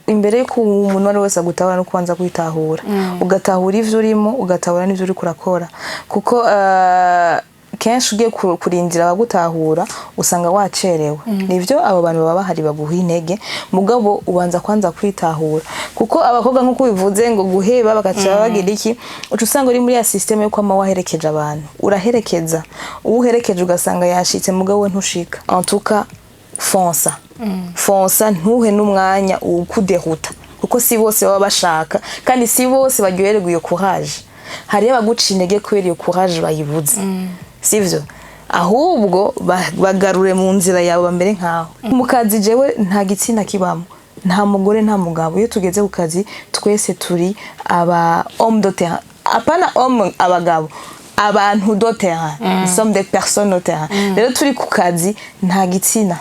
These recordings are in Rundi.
Imbere yuko umuntu ari wese agutahura no kubanza kwitahura, ugatahura ivyo urimo, ugatahura n'ivyo uriko urakora, kuko kenshi ugiye kurindira abagutahura usanga wacerewe. Nivyo, abo bantu baba bahari baguha intege, mugabo ubanza kwanza kwitahura, kuko abakobwa, nk'uko bivuze ngo guheba bagaca bagira iki, uca usanga uri muri ya système yo kwama waherekeje abantu, uraherekeza uwo uherekeje ugasanga yashitse, mugabo we ntushika. En tout cas, fonça, fonça, ntuhe n'umwanya ukudehuta, kuko si bose baba bashaka kandi si bose baryohererwa iyo courage. Hariyo abaguca intege kubera iyo courage bayibuze. Sivyo, ahubwo bagarure mu nzira yawe, bamere nkawe. Mu kazi jewe nta gitsina kibamo, nta mugore, nta mugabo. Iyo tugeze ku kazi twese turi aba homme de terrain, apana homme abagabo, abantu de terrain. Nous sommes des personnes de terrain. Rero turi ku kazi nta gitsina.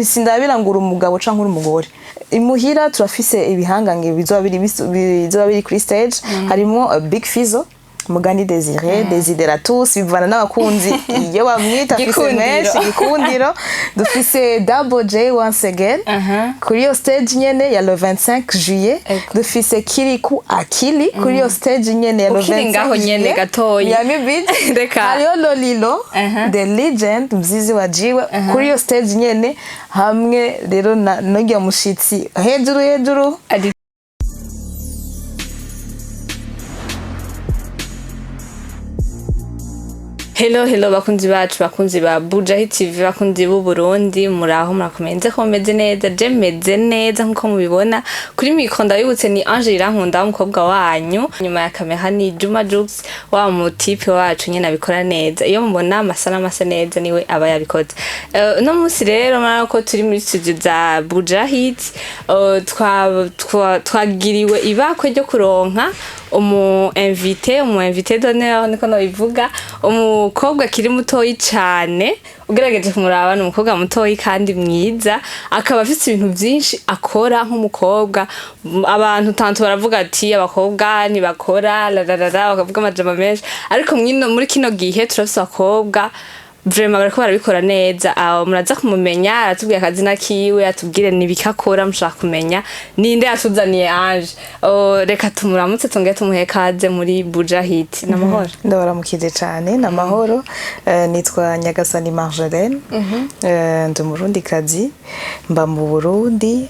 Sindabira ngo uri umugabo canke uri umugore. Imuhira turafise ibihangange bizoba biri kuri stage. Harimo Big Fizzo, Mugani Desire, Desideratus, bivana n'abakunzi iyo bamwita, afise Gikundiro. menshi, Gikundiro. Dufise Double J once again kuri iyo stage nyene ya le 25 juillet. Dufise Kiriku Akili kuri iyo stage nyene ya le Ukiri 25 ngaho nyene juillet. gatoyi. Miami Beach. Reka. Hariho Lolilo the Legend, Mzizi wa Jiwe, kuri iyo stage nyene, hamwe rero na n'urya mushitsi hejuru hejuru. Ari Hello, hello bakunzi bacu, bakunzi ba Bujahi TV, bakunzi b'u Burundi, muraho, murakomeye? Nze ko mumeze neza, je meze neza nkuko mubibona kuri micro. Ndabibutse, ni Ange Irankunda, w'umukobwa wanyu. Nyuma ya kamera ni Juma Jux, wa mutipe wacu nyene abikora neza. Iyo mubona amasanamu asa neza, niwe aba yabikoze. Uno munsi rero murabona ko turi muri studio za Bujahi. Twagiriwe ibakwe ryo kuronka umu invité d'honneur, niko nobivuga, umukobwa akiri mutoyi cane. Ugerageje kumuraba, ni umukobwa mutoyi kandi mwiza, akaba afise ibintu vyinshi akora nk'umukobwa. Abantu tanto baravuga ati abakobwa ntibakora, rararara, bakavuga amajambo menshi, ariko muri kino gihe turafise abakobwa vraiment bariko barabikora neza. Aho muraza kumumenya, aratubwira akazina kiwe, atubwire nibiki akora. Mushaka kumenya ninde yatuzaniye Ange? Oh, reka tumuramutse, tongere tumuhe kaze muri Buja Hit. Namahoro? Ndabaramukije cyane, ni amahoro. Nitwa Nyagasani Marjolaine. Ndi umurundikazi, mba mu Burundi.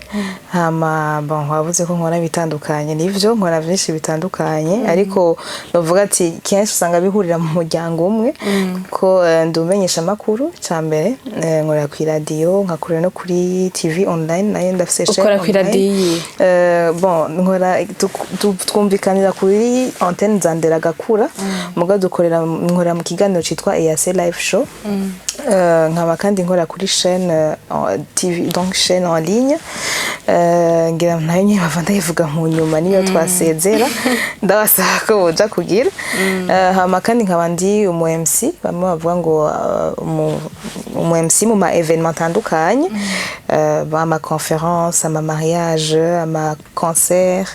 Hama bon, wavuze ko nkora bitandukanye, nivyo, nkora byinshi bitandukanye, ariko bavuga ati kenshi usanga bihurira mu muryango umwe, kuko ndi umumenyesha amakuru. Cya mbere, nkorera ku iradiyo, nkakorera no kuri TV online, nayo ndafise chaîne Ukora kw'iradiyo online. iyihe? Bon, nkora twumvikanira kuri antenne za Nderagakura, muga dukorera, nkorera mu kiganiro citwa EAC Live Show. Nkaba kandi nkora kuri chaîne TV, donc chaîne en ligne. Ngira nayo nyine bava ndayivuga mu nyuma, niyo twasezera ndabasaba ko boja kugira. Hama kandi nkaba ndi umu MC, bamwe bavuga ngo umu MC mu ma événement atandukanye, ama conférence, ama mariage, ama concert,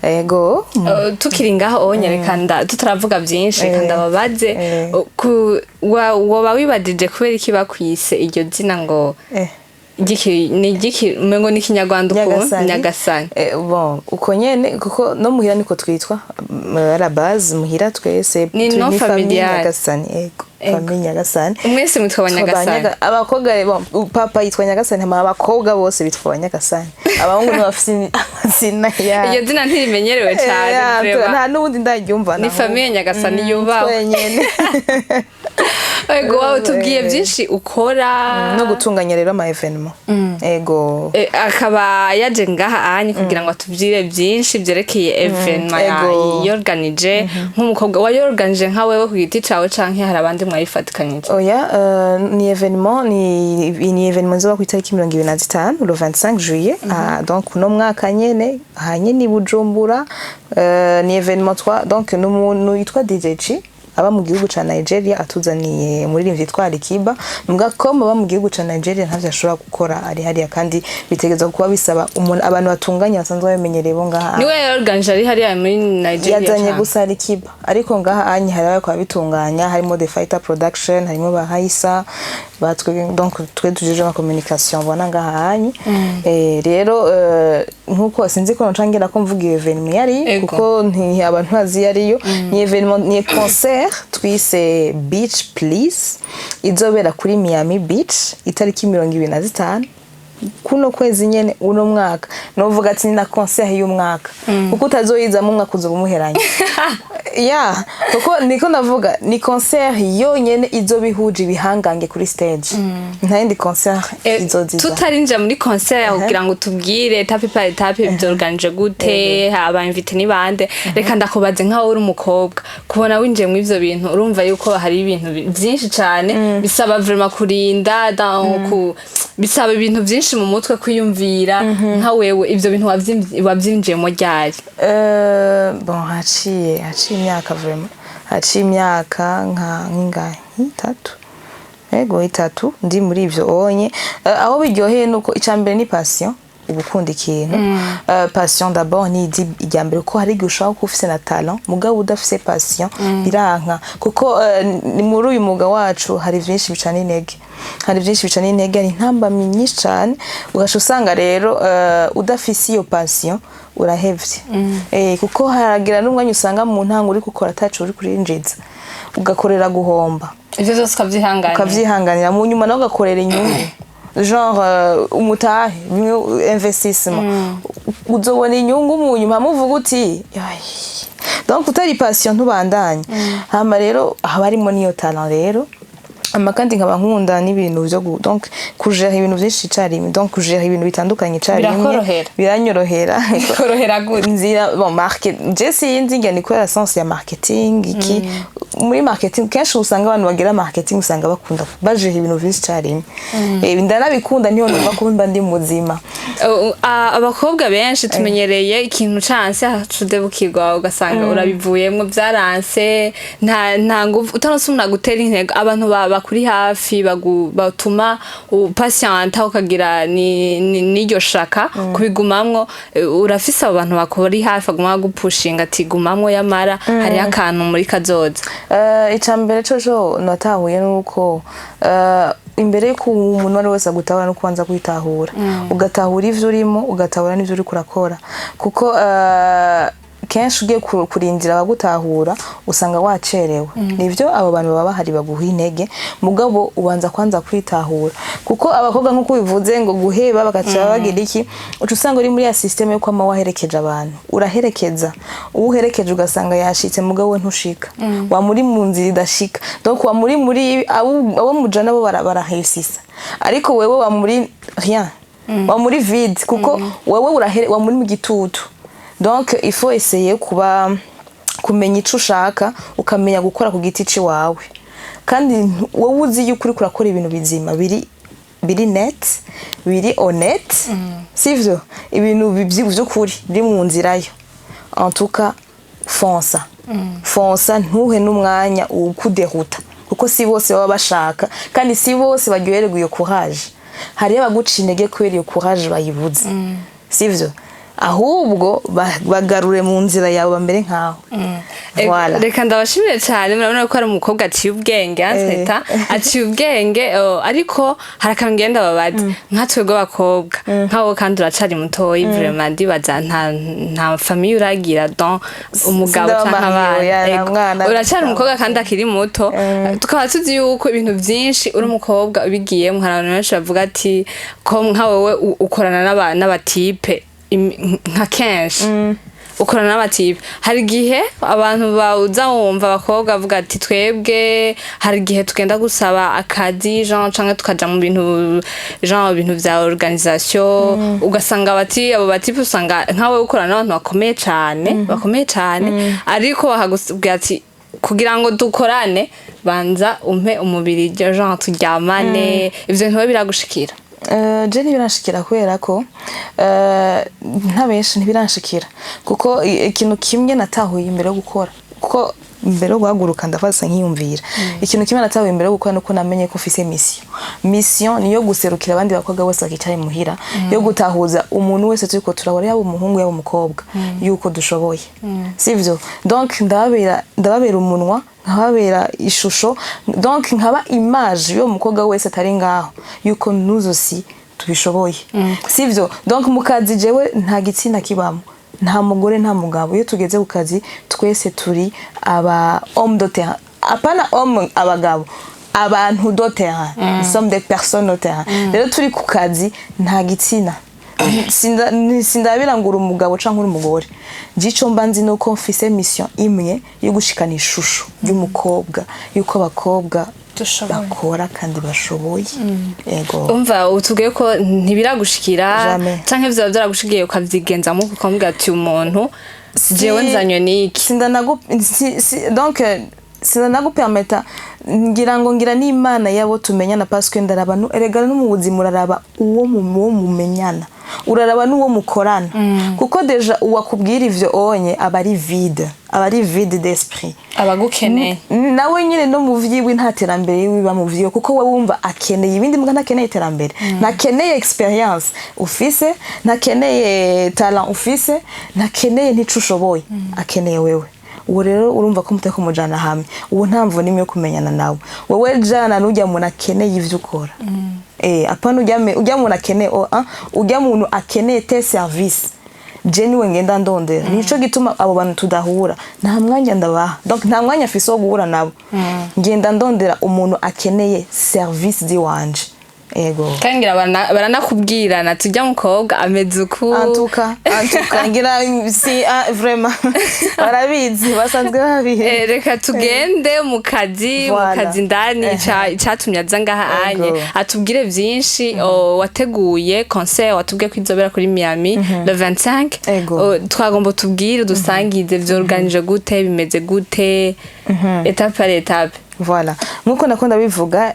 ego. Tukiri ngaho onye, reka tutaravuga byinshi, reka ndababaze. Woba wibajije kubera iki bakwise iryo zina ngo ni igiki, umengo ni ikinyarwanda ukuntu? Nyagasani. Nyagasani. Bon, uko nyene, kuko no muhira niko twitwa. À la base muhira twese Ni turi nom ni famille familial. Nyagasani, ego. Famille Nyagasani. Mwese mwitwa Abanyagasani? Abakobwa, bon, papa yitwa Nyagasani, hama abakobwa bose bitwa Abanyagasani. Abahungu ntibafise amazina ya Iryo zina ntirimenyerewe cyane. Vraiment. Nta n'ubundi ndaryumva Ni naho. famille Nyagasani yubahwe. Twenyene. Ego, wawe tubwiye byinshi ukora. No gutunganya rero ama événement, ego. Akaba yaje ngaha anye kugira ngo atubwire byinshi byerekeye événement yorganije nk'umukobwa. Wayorganije nka wewe ku giti cawe, canke hari abandi mwayifatikanije? Oya, ni événement, ni événement izoba ku itariki 25, le 25 juillet. Ah, donc uno mwaka nyene, hanye i Bujumbura. Ni événement twa, donc n'umuntu yitwa DJ Chi aba mu gihugu ca Nigeria atuzaniye umuririmbyi yitwa Alikiba. Mbwa ko aba mu gihugu ca Nigeria, ntavyo ashobora gukora ari hariya, kandi bitegerezwa kuba bisaba umuntu, abantu batunganya basanzwe babimenyereye bo ngaha. Niwe yorganije ari hariya muri Nigeria? Yazanye Canke? gusa Alikiba, ariko ngaha anye hari abariko babitunganya, harimo The Fighter Production, harimo ba Haisa. Batwe donc twe tujeje ama communication bona ngaha. Rero nkuko sinzi ko ncangira ko mvuga iyo événement yari, kuko nti abantu bazi yariyo, ni événement, ni concert twise Beach Please, izobera kuri Miami Beach itariki 25 kuno kwezi nyene uno mwaka. Novuga ati ni na concert y'umwaka, kuko utazoyizamo umwaka uzoba umuheranye ya, kuko niko ndavuga ni concert yonyene izoba ihuje ibihangange kuri stage, nta yindi concert izoziza. Tutarinjira muri concert, kugira ngo tubwire étape par étape byorganije gute, aba invités ni bande, reka ndakubaze: nkaho uri umukobwa, kubona winjiye muri ivyo bintu, urumva yuko hari ibintu vyinshi cane bisaba vraiment kurinda bisaba ibintu vyinshi mu mutwe kwiyumvira. Nka wewe, ivyo bintu wavyinjiyemo ryari? Bon, haciye imyaka, vraiment haciye imyaka nka nk'ingahe, nk'itatu, ego itatu ndi muri ivyo onye. Aho biryoheye nuko icya mbere ni passion, uba ukunda ikintu. Passion d'abord ni idi irya mbere, kuko hari igihe ushobora kuba ufise na talent, mugabo udafise passion biranka, kuko ni muri uyu mwuga wacu hari vyinshi bicana intege, hari vyinshi bicana intege, hari intambamyi nyinshi cane, ugaca usanga rero udafise iyo passion urahevye. Kuko haragira n'umwanya usanga mu ntango uri gukora ataco uri kurinjiza, ugakorera guhomba. Ivyo vyose ukavyihanganira? Ukavyihanganira, mu nyuma nawe ugakorera inyungu, genre umutahe bimwe investissement, uzobona inyungu mu nyuma, hamwe uvuga uti "Ay." Donc utari passion ntubandanye. Hama rero haba harimo n'iyo talent rero, hama kandi nkaba nkunda n'ibintu vyo donc kujera ibintu vyinshi icarimwe, donc kujera ibintu bitandukanye icarimwe. Birakorohera? Biranyorohera. Korohera gute? Nzira bon market, je sinzi ngira ni kubera sens ya marketing iki. Muri marketing kenshi usanga abantu bagira marketing usanga bakunda bajera ibintu vyinshi icarimwe. Ndanabikunda, niyo numva ko mba ndi muzima. Abakobwa benshi tumenyereye ikintu canse cudebukirwa, ugasanga urabivuyemwo, vyaranse, nta nguvu, utaronse umuntu agutera intego, abantu bakuri hafi batuma upatienta ukagira n'iryo shaka kubigumamwo. Urafise abo bantu bakuri hafi baguma bagupushinga ati gumamwo, yamara hariho akantu muri kazoza? Ica mbere coco natahuye nuko imbere yuko umuntu uwo ari wese agutahura no kubanza kwitahura, ugatahura ivyo urimo, ugatahura n'ivyo uriko urakora, kuko kenshi ugiye kurindira abagutahura usanga wacerewe. Nivyo, abo bantu baba bahari baguha intege, mugabo ubanza kwanza kwitahura, kuko abakobwa nk'uko bivuze ngo guheba bagaca bagira iki, uca usanga uri muri ya système yo kwama waherekeje abantu, uraherekeza uwo uherekeje ugasanga yashitse, mugabo we ntushika, wa muri mu nzira idashika. Donc wa muri abo mujana bo barahesisa, ariko wewe wa muri rien, wa muri vide, kuko wewe urahere wa muri mu gitutu. Donc il faut essayer kuba kumenya ico ushaka, ukamenya gukora ku giti ciwawe, kandi wowe uzi yuko uriko urakora ibintu bizima, biri net, biri honnête, sivyo, ibintu vy'ukuri biri mu nzira yo. En tout cas fonça, fonça, ntuhe n'umwanya ukudehuta, kuko si bose baba bashaka kandi si bose baryohererwa iyo courage. Hariyo abaguca intege kubera iyo courage bayibuze, sivyo? Ahubwo bagarure mu nzira yawe bamere nkawe. Voilà. Reka ndabashimire cyane. Murabona ko ari umukobwa aciye ubwenge, anseta aciye ubwenge, ariko hari akantu ngenda babaza nka twebwe abakobwa nkawe, kandi uracari mutoyi vraiment, ndibaza nta famille uragira, donc umugabo Sindaba canke mariée, abana. oya, nta Ego. mwana. Uracari umukobwa kandi akiri muto, tukaba tuzi yuko ibintu vyinshi uri umukobwa ubigiyemo, hari abantu benshi bavuga ati ko nka wewe ukorana n'aba types, nka kenshi ukorana n'aba types, hari igihe abantu bawuza wumva abakobwa bavuga ati twebwe hari igihe tugenda gusaba akazi genre canke tukaja mu bintu genre ibintu vya organisation, ugasanga bati abo ba types, usanga nkawe ukorana n'abantu bakomeye cane, bakomeye cane, ariko bakagubwira ati kugira ngo dukorane banza umpe umubiri, genre turyamane. Ivyo bintu biba biragushikira? Je ntibiranshikira, kubera ko nta benshi ntibiranshikira, kuko ikintu kimwe natahuye imbere yo gukora, kuko Mbere yo guhaguruka ndafasa nkiyumvira. Ikintu kimwe natahuye mbere yo gukora nuko namenye ko mfise mission. Mission niyo guserukira abandi bakobwa bose bakicaye muhira, yo gutahuza umuntu wese turiko turahura, yaba umuhungu yaba umukobwa, yuko dushoboye, sivyo? Donc ndababera umunwa, nkababera ishusho, donc nkaba image y'uwo mukobwa wese atari ngaho, yuko nous aussi tubishoboye, sivyo? Donc mu kazi jewe nta gitsina kibamo, nta mugore, nta mugabo. Iyo tugeze ku kazi twese turi aba homme de terrain, apana homme abagabo, abantu de terrain. Nous sommes des personnes de terrain. Rero turi ku kazi nta gitsina. Sindabira ngo uri umugabo canke uri umugore. Jico mba nzi nuko mfise mission imwe yo gushikana ishusho y'umukobwa, yuko abakobwa Dushoboye. bakora kandi bashoboye. Yego. Umva, utubwiye ko ntibiragushikira Jamais. canke vyaba vyaragushikiye ukavyigenzamo, ukamubwira ati umuntu jewe nzanywe n'iki? Sindanagu si, si, donc sindanagupermeta. Ngira ngo ngira n'Imana yabo tumenyana, parce que ndaraba erega no mu buzima uraraba uwo mumenyana, uraraba n'uwo mukorana, kuko déjà uwakubwira ivyo onye aba ari vide, aba ari vide d'esprit. Abagukeneye. Nawe nyine no mu vyiwe nta terambere yiwe iba mu vyiwe, kuko we wumva akeneye ibindi mbwa, ntakeneye iterambere, ntakeneye expérience ufise, ntakeneye talent ufise, ntakeneye ntico ushoboye, akeneye wewe. Uwo rero urumva ko mutari kumujana hamwe, uwo nta mvo n'imwe yo kumenyana nawe. Wowe jana n'ujya muntu akeneye ivyo ukora, apana ujya muntu akeneye, oh, ah, ujya muntu akeneye tes services. Je niwe ngenda ndondera. Nico gituma abo bantu tudahura, nta mwanya ndabaha, donc nta mwanya afise wo guhura nabo. Ngenda ndondera umuntu akeneye service ziwanje. Ego. Kandi ngira baranakubwirana tujya mukobwa ameze uku. Antuka, antuka ngira si, ah, vraiment barabizi, basanzwe babizi. Reka tugende mu kazi, mu Voilà. kazi indani. Icatumye aza ngaha anye atubwire vyinshi. Wateguye concert, watubwiye ko izobera kuri Miami le 25. Ego. Twagomba tubwire, dusangize vyorganije gute, bimeze gute, étape par étape. Voilà, nkuko nakunda bivuga,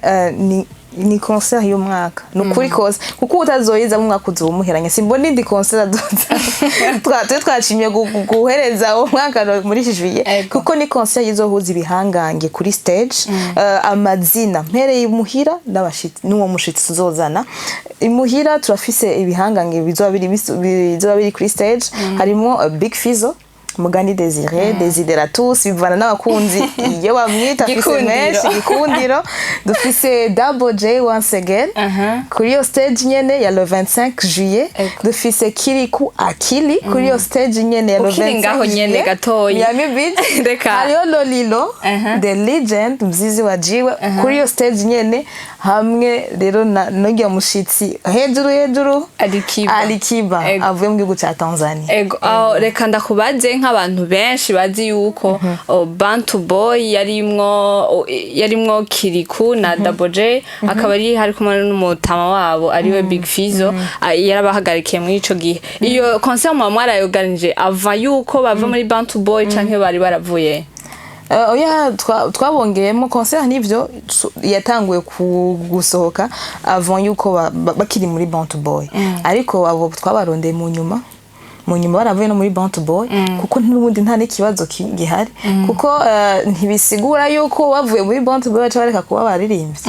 ni concert y'umwaka, ni ukuri kose, kuko utazoyiza mu mwaka uzoba umuheranye. Simbona indi concert azoza. Twe twashimye guhereza uwo mwaka muri juillet, kuko ni concert izohuza ibihangange kuri stage, amazina mpereye imuhira n'abashitsi n'uwo mushitsi tuzozana imuhira. Turafise ibihangange bizoba biri kuri stage, harimo Big Fizzo, Mugani Desire, Desideratus, bivana n'abakunzi iyo bamwita, afise Gikundiro. menshi, Gikundiro. Dufise Double J once again kuri iyo stage nyene ya le 25 juillet. Dufise Kiriku Akili kuri iyo stage nyene ya le Ukiri 25 ngaho nyene juillet. gatoyi. Miami Beach. Reka. Hariho Lolilo, the legend, Mzizi wa Jiwe, kuri iyo stage nyene hamwe rero na n'urya mushitsi hejuru hejuru. Alikiba. Alikiba avuye mu gihugu ca Tanzania. Ego, aho reka ndakubaze, nk'abantu benshi bazi yuko Bantu Boy yarimwo Kiriku na Double J, akaba ari hari kumwe n'umutama wabo ariwe Big Fizzo, yarabahagarikiye muri ico gihe. Iyo concert muba mwarayorganije ava yuko bava muri Bantu Boy canke bari baravuye? Oya, twabongeyemo concert. Nivyo, yatanguye gusohoka avant yuko bakiri muri Bantu Boy, ariko abo twabarondeye mu nyuma baravuye no muri Bantu Boy, kuko n'ubundi nta n'ikibazo gihari, kuko ntibisigura yuko bavuye muri Bantu Boy baca bareka kuba abaririmbyi,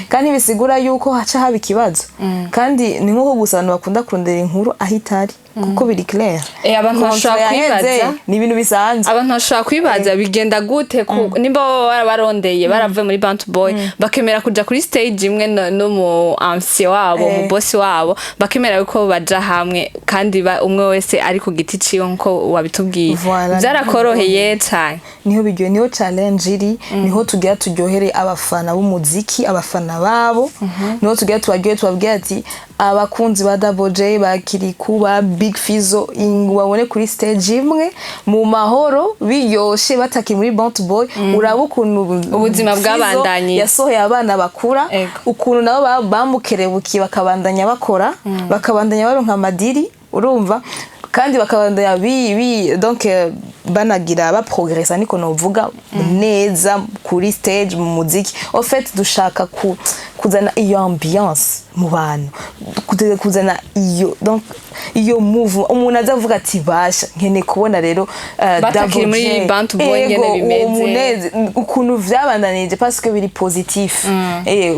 kandi ntibisigura yuko haca haba ikibazo. Kandi ni nk'uko gusa abantu bakunda kurondera inkuru aho itari, kuko biri clair. Abantu bashobora Contrat yaheze, kwibaza. ni ibintu bisanzwe. Abantu bashobora kwibaza bigenda gute nimba baba barabarondeye baravuye muri Bantu Boy, bakemera kuja kuri stage imwe no mu ancien wabo, mu boss wabo, bakemera yuko baja hamwe kandi umwe wese ari ku giti ciwe nkuko wabitubwiye. Voilà. Byarakoroheye cane? Niho biryohe, niho challenge iri, niho tugira turyohere abafana b'umuziki, abafana babo, niho tugira tubaryohe, tubabwira ati abakunzi ba Double J, ba Kiriku, ba Big Fizzo, babone kuri stage imwe mu mahoro, biryoshe, batakiri muri Bantu Boy. Uraba ukuntu Ubuzima Fizzo bwabandanyije. yasohoye abana bakura, ukuntu nabo bamukerebukiye, bakabandanya bakora, bakabandanya baronka amadiri, urumva, kandi bakabandanya bi donc banagira baprogressa, niko novuga neza, kuri stage mu muziki. En fait dushaka ku Kuzana iyo ambiance mu bantu, kuzana iyo, donc iyo move, umuntu aza avuga ati: "Basha, nkeneye kubona rero Batakiri Double muri J." Bantu Boy Ego, nyene uwo bimeze. Ukuntu vyabandanije, parce que biri positif.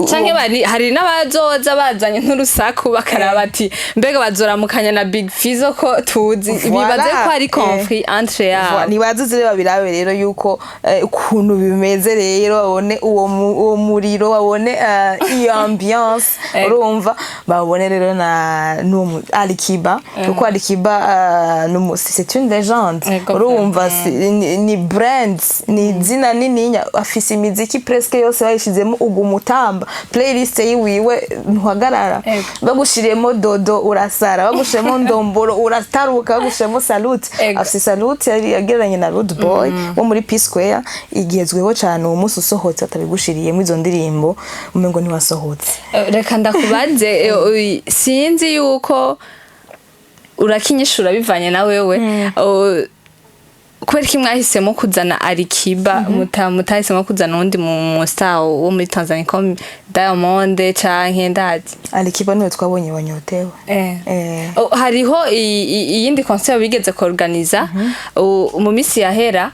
Canke hari n'abazoza bazanye n'urusaku, bakaraba ati: "Mbega bazoramukanya na Big Fizzo ko tuzi?" Voilà. Bibaze ko hari conflit entre yabo. Nibaze rero babirabe rero yuko ukuntu bimeze rero, babone uwo muriro, babone iyo ambiance. Urumva, babone rero na n'uwo Alikiba, kuko Alikiba c'est une légende. Urumva, ni brand, ni izina nininya, afise imiziki presque yose bayishizemo ugumutamba, playlist yiwiwe ntuhagarara. Bagushiriyemo Dodo urasara, bagushiriyemo Ndomboro urataruka, bagushiriyemo Salute. Afise Salute yari yagereranye na Rude Boy wo muri P Square, igezweho cyane. Uwo munsi usohotse atabigushiriyemo izo ndirimbo, umengo ntiwasohotse. Reka ndakubaze, sinzi yuko urakinyishura bivanye na wewe. Kubera ko mwahisemo kuzana Alikiba, mutahisemo kuzana uwundi mu star wo muri Tanzania ko Diamond canke ndazi? Alikiba niwe twabonye wanyotewe. Oh, hariho iyindi concert bigeze kuorganiza mu misi yahera,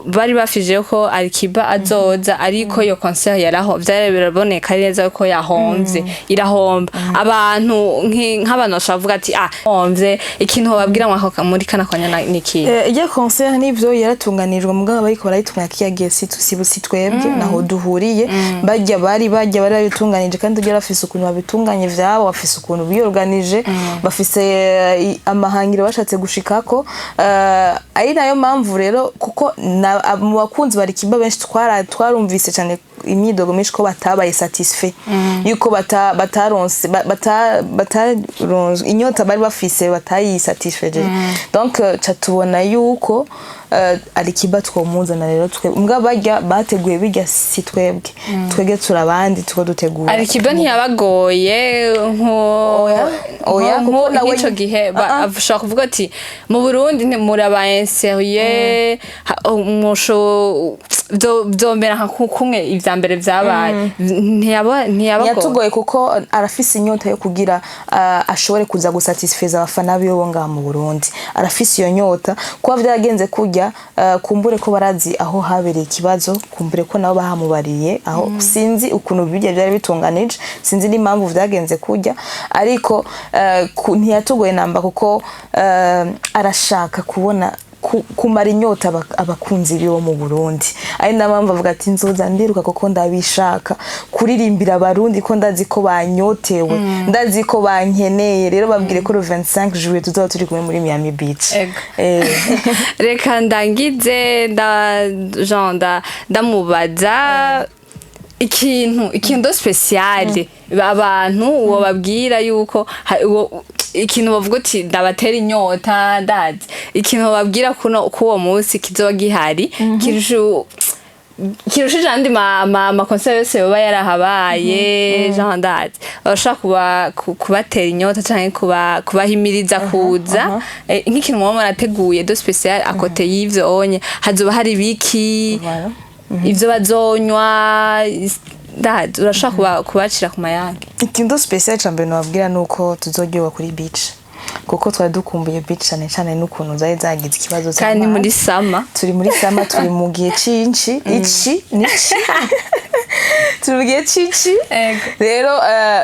bari bafije ko Alikiba azoza, ariko iyo concert yaraho vyari biraboneka neza ko yahomvye, irahomba. Abantu nk'abantu bashobora kuvuga ati: "Ah, homvye." Ikintu bababwira mwako muri kana kanya niki? Iyo concert nivyo yaratunganijwe, mugabo bariko barayitunganya kiya gihe si twebwe naho duhuriye. Bajya bari babitunganije, kandi ujya bafise ukuntu babitunganye vyabo, bafise ukuntu biyorganije, bafise amahangiro bashatse gushikako. Ari nayo mpamvu rero, kuko mu bakunzi ba Alikiba benshi twarumvise cyane imyidogo myinshi ko batabaye satisfait, yuko bataronse bataronse inyota bari bafise, batayisatisfeje. Donc ca tubona yuko Alikiba twomuzana rero twe, mbwa barya bateguye bijya si twebwe, twebwe turabandi tuko dutegura. Alikiba ntiyabagoye nko Oya, oya, kuko nawe nk'ico gihe Ah, ah. ashobora kuvuga ati: "Mu Burundi ntimurabaye sérieux, umusho vyomera nka kumwe ivya mbere vyabaye." Ntiyabagoye? Ntiyatugoye, kuko arafise inyota yo kugira ashobore kuza gusatisfeza abafana biwe bo ngaha mu Burundi. Arafise iyo nyota. Kuba vyaragenze kurya, kumbure ko barazi aho habereye ikibazo, kumbure ko nabo bahamubariye aho. Sinzi ukuntu bijya byari bitunganije, sinzi n'impamvu vyagenze kurya, ariko ntiyatugoye namba, kuko arashaka kubona kumara inyota abakunzi biwe mu Burundi. Ari na mpamvu avuga ati: "Nzoza ndiruka kuko ndabishaka kuririmbira Abarundi, ko ndazi ko banyotewe, ndazi ko bankeneye." Rero babwire ko le 25 juillet tuzoba turi kumwe muri Miami Beach. Ego. Reka ndangize nda Jean ndamubaza ikintu spécial abantu wobabwira yuko ikintu bavuga uti: "Ndabatera inyota." Ndazi ikintu bababwira kuno kuwo munsi kizoba gihari kirushije andi ma concert yose yoba yarahabaye. Jean, ndazi bashobora kubatera inyota canke kubahimiriza kuza. Nk'ikintu muba murateguye de spécial à côté y'ivyo onye, hazoba hari biki? Voilà. Ivyo bazonywa, ndazi urashobora kubacira ku mayange. Ikintu spécial ca mbere nababwira ni uko tuzoryoha kuri beach, kuko twari dukumbuye beach cyane cyane n'ukuntu zari zagize ikibazo Kandi z'amazi. muri summer. Turi muri summer, turi mu gihe cinci, ici nici, turi mu gihe cici. Rero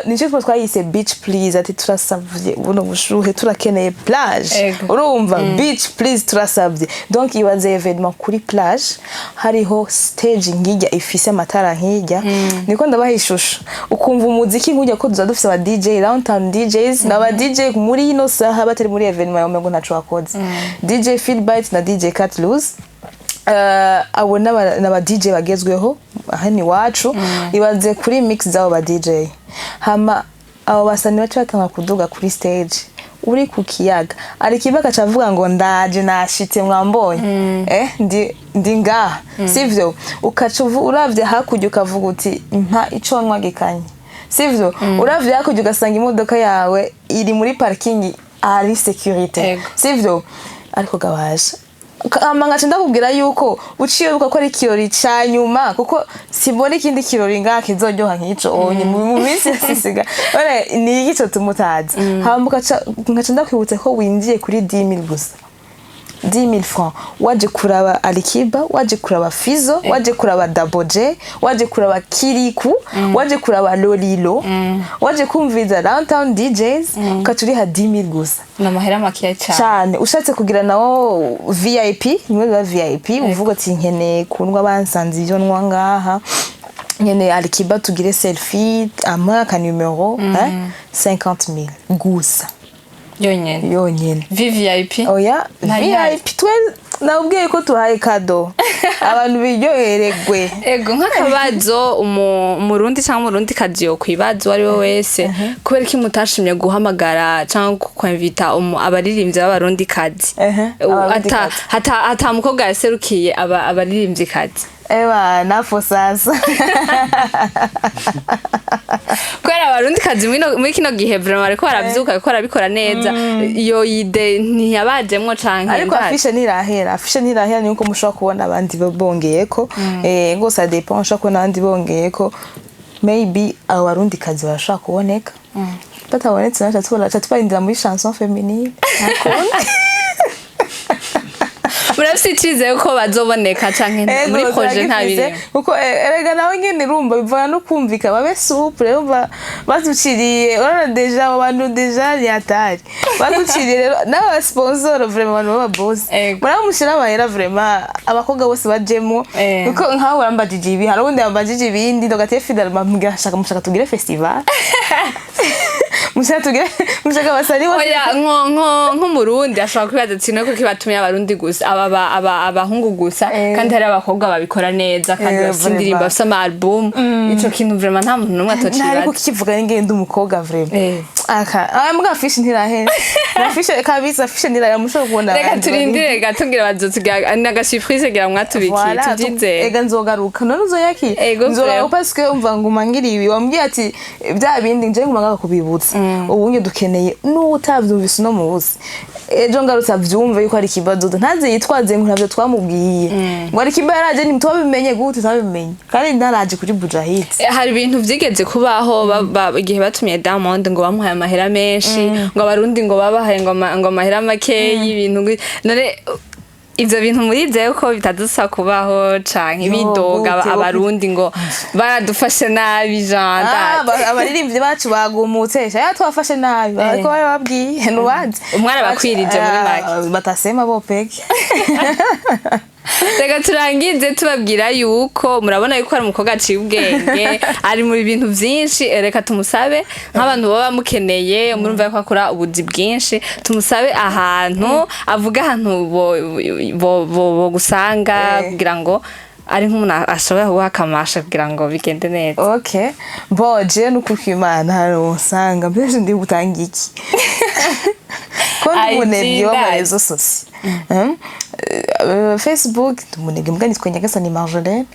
nicyo twa twayise Beach Please, ati: "Turasavye, buno bushuhe turakeneye plage." Urumva, Beach Please, turasavye. Donc ibaze événement kuri plage, hariho stage nkijya ifise amatara nkijya, niko ndabaha ishusho, ukumva umuziki nkujya, ko tuza dufise aba DJ, Roundtown DJs, n'aba DJ muri ino saha batari muri événement yawe ngo ntaco wakoze, DJ Philbite na DJ Cat Loose. Abo n'aba DJ bagezweho hano iwacu. Ibaze kuri mix z'abo ba DJ, hama abo basani baca batanga kuduga kuri stage uri ku kiyaga, Alikiba agaca avuga ngo: "Ndaje, nashitse, mwambonye, ndi ngaha," sivyo? Ukaca uravye hakurya ukavuga uti: "Mpa ico nywa gikanye," sivyo? Uravye hakurya ugasanga imodoka yawe iri muri parking, ari sécurité. Sivyo? Ariko gabaje Hama nkaca ndakubwira yuko uciye wibuka ko ari ikirori ca nyuma, kuko simbona ikindi kirori ngaha kizoryoha nk'ico onye mu minsi yasisiga. None ni iki co tumutazi? Hama nkaca ndakwibutsa ko winjiye kuri 10,000 gusa, 10,000 francs, waje kuraba Alikiba, waje kuraba Fizo, waje kuraba Double J, waje kuraba Kiriku, waje kuraba Lolilo, waje kumviza Downtown DJs, ukaca uriha 10,000 gusa. Ni amahera makeya cyane. Cyane. Ushatse kugira nawo VIP, bimwe biba VIP, uvuga ati nkeneye kundwa bansanze ibyo nywa ngaha, nkeneye Alikiba tugire selfie, ampa aka numero, hein, 50,000 gusa. Yonyene? Yonyene. VVIP? Oya. Ntayihari. VIP twe nabwiye ko tuhaye cadeau abantu biryoheregwe. Ego, nk'akabazo umurundi cyangwa umurundi kazi yokwibaza uwo ari we wese: kubera ko mutashimye guhamagara cyangwa kwemvita abaririmbyi b'abarundi kazi? Abarundikazi. Ata mukobwa yaserukiye abaririmbyi kazi? Ewa, nafo sasa. Kubera abarundi kazi muri kino gihe vraiment bariko baravyuka, bariko barabikora neza. Iyo idée ntiyabajemwo canke? Ariko Ndazi. Affiche ntirahera, affiche ntirahera. Ni uko mushobora kubona abandi bongeyeko, ngo ça dépend, ushobora kubona abandi bongeyeko, maybe abo barundi kazi barashobora kuboneka. Batabonetse naco tubarindira muri chanson féminine. Ntakundi. Murafise icizere ko bazoboneka canke Ego, muri projet nta turagifise, birimo? Kuko erega nawe nyene urumva bivana no kumvika, babe souple. Urumva baduciriye, urabona déjà abo bantu déjà ni hatari, baduciriye rero n'aba sponsor, vraiment abantu baba boss. Murabo mushira amahera, vraiment abakobwa bose bajemwo. Kuko nkaho barambajije ibi, hari uwundi yambajije ibindi, ndogatiye finalement mbwira shaka mushaka tugire festival, mushaka tugire, mushaka abasani bose. Oya, nko nk'umurundi ashobora kwibaza ati nuko kibatumiye abarundi gusa, aba abahungu gusa, kandi hari abakobwa babikora neza kandi bafise indirimbo, bafise ama album. Ico kintu vraiment nta muntu n'umwe Ntari atocibaza. Kukivuga n'ingendo umukobwa vraiment. Aka aya mbwa affiche ntirahera, affiche kabisa, affiche ntirahera, mushobora kubona Reka abandi. turindire gato, ngira bazotugira n'aga surprise, gira mwatubikiye. Voilà, tuvyizere. Ega nzogaruka none uzoyaki. Ego, nzogaruka frère. parce que umva nguma ngira ibi wambwiye ati bya bindi nje nguma ngaga kubibutsa. Ubu nye dukeneye n'utavyumvise uno musi, ejo ngarutse avyumve yuko ari ikibazo, ntaze yitwaze ngo ntavyo twamubwiye, ngo ari kiba yaraje ntitwabimenye gute, twabimenye kandi ntaraje kuri Buja Hit. Hari ibintu vyigeze kubaho igihe batumiye Diamond ngo bamuhaye amahera menshi, ngo abarundi ngo babahaye ngo amahera makeyi, ibintu none ivyo bintu murizeye ko bitadusa kubaho canke Yo, bidoga gute, abarundi ngo baradufashe nabi Ah, janda? Abaririmbyi bacu bagumutse ya twafashe nabi, bariko barababwiye ntubazi. Umwe arabakwirije muri make. Ah, batasema bo peke. Reka turangize tubabwira yuko murabona yuko ari umukobwa aciye ubwenge, ari mu bintu byinshi. Reka tumusabe nk'abantu baba bamukeneye, murumva yuko akora ubuzi bwinshi, tumusabe ahantu avuga ahantu bo gusanga kugira ngo ari nk'umuntu ashobora kuguha akamasha kugira ngo bigende neza. Okay, bon, je nukuko Imana hano usanga mbese ndi gutanga iki ko ndi IG umunebwe ndazi. w'ama réseaux sociaux. Facebook ndi umunebwe, mbwa nitwa Nyagasani Marjolaine.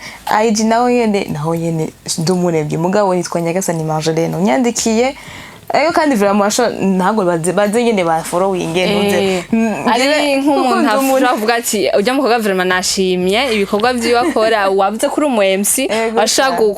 IG naho nyene, naho nyene ndi umunebwe, mugabo nitwa Nyagasani Marjolaine. Unyandikiye. Ego, kandi vraiment ntabwo baze nyene ba following ntuze. Ari nk'umuntu ashobora kuvuga ati ujya mukobwa vraiment nashimye ibikorwa vyiwe akora, wavuze kuri umu MC ashobora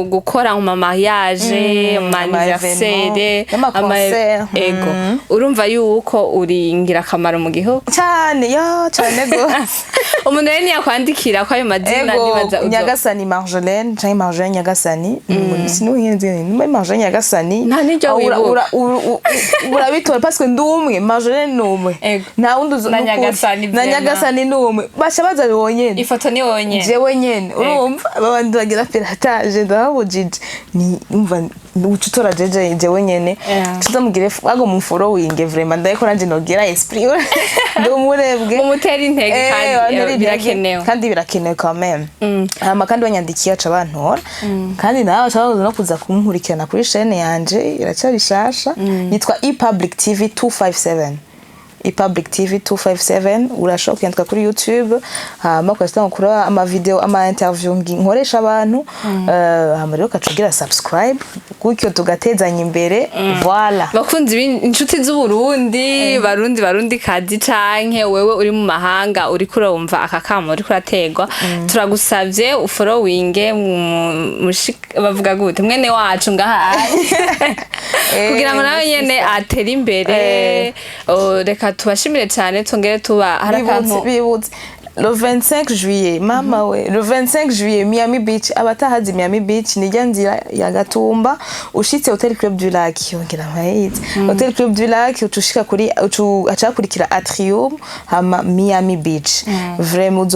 gukora mu ma mariage, mu ma ama anniversaire, événement, n'ama concert. Ego, urumva yuko uri ingirakamaro mu gihugu. Cyane, ya cyane gose. Umuntu rero niyakwandikira ko ayo mazina, Ego. nibaza Nyagasani Marjolaine canke Marjolaine Nyagasani, sinuhinze ni Marjolaine Nyagasani. Nta n'iryo Ah, wibuka. Urabitora parce que ndi umwe, Marjolaine ni umwe. Nta wundi Na nukuri. Nyagasani Na vraiment. Nyagasani ni umwe, baca baza bonyene. Ifoto ni wonyene. Jewe nyene. Urumva babandi bagira piratage, ndababujije ni umva uca utora jeje jewe nyene. Tuzamugire ago mu following, vraiment ndayiko nanje nogira esprit, ndi umurebwe. Mumutere intege. Kandi bantera intege. Birakenewe. Kandi birakenewe quand même. Hama kandi banyandikiye aca bantora, kandi nawe baca baza no kuza kunkurikirana kuri chaîne yanje, iracyari shasha, yitwa ePublic TV 257. Public TV 257. Urashobora kuyandika kuri YouTube, hama ugasanga kuri ama video, ama interview nkoresha abantu. Hama rero ukaca subscribe, gutyo tugatezanya imbere. Voilà. Bakunzi inshuti z'Uburundi, Barundi, Barundi kazi, canke wewe uri mu mahanga uriko urumva aka kamo uriko urategwa, turagusavye ufollowinge bavuga gute, mwene wacu ngaha, kugira ngo nawe nyene atere imbere. Oh, reka tubashimire cyane, tongere tuba hari akantu. Bibutse le 25 juillet, mama we, le 25 juillet, Miami Beach. Abatahazi Miami Beach, nijya nzira ya Gatumba, ushitse Hotel Club du Lac, yongera mpayizi Hotel Club du Lac, ucushika kuri ucu acakurikira Atrium, hama Miami Beach. Vraiment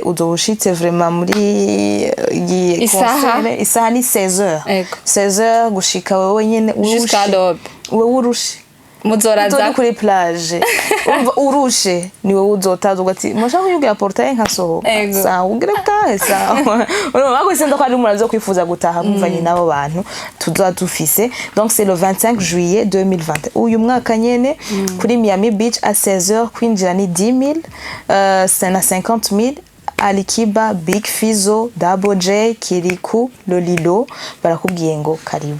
uzobushitse vraiment muri iyi Isaha? concert. Isaha ni 16h. 16h gushika wewe nyene Jusqu'à urushe. l'aube. Wewe urushe. Muzoraza. Uri kuri plage, umva urushe, ni wowe uzotaza ugati mushaka kuyugira portail nkasohoka. Sawa, ugire utahe, sawa. Urumva ko sinzi ko ari umuntu azo kwifuza gutaha muvanye n'abo bantu tuzoba dufise. Donc c'est le 25 juillet 2020, uyu mwaka nyene, kuri Miami Beach à 16h. Kwinjira ni 10 000, c'est na 50 000. Alikiba, Big Fizzo, Double J, Kirikou, Lolilo barakubwiye ngo karibu.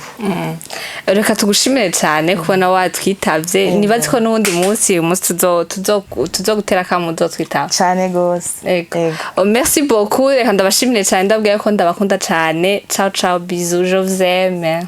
Reka tugushimire cyane kubona watwitavye. Nibaze ko n'uwundi munsi, uyu munsi tuzogutera akamu uzotwitaba. Cane gose. Ego. Ego. Oh, merci beaucoup. Reka ndabashimire cyane, ndabwira ko ndabakunda cyane. Ciao ciao, bisous, je vous aime.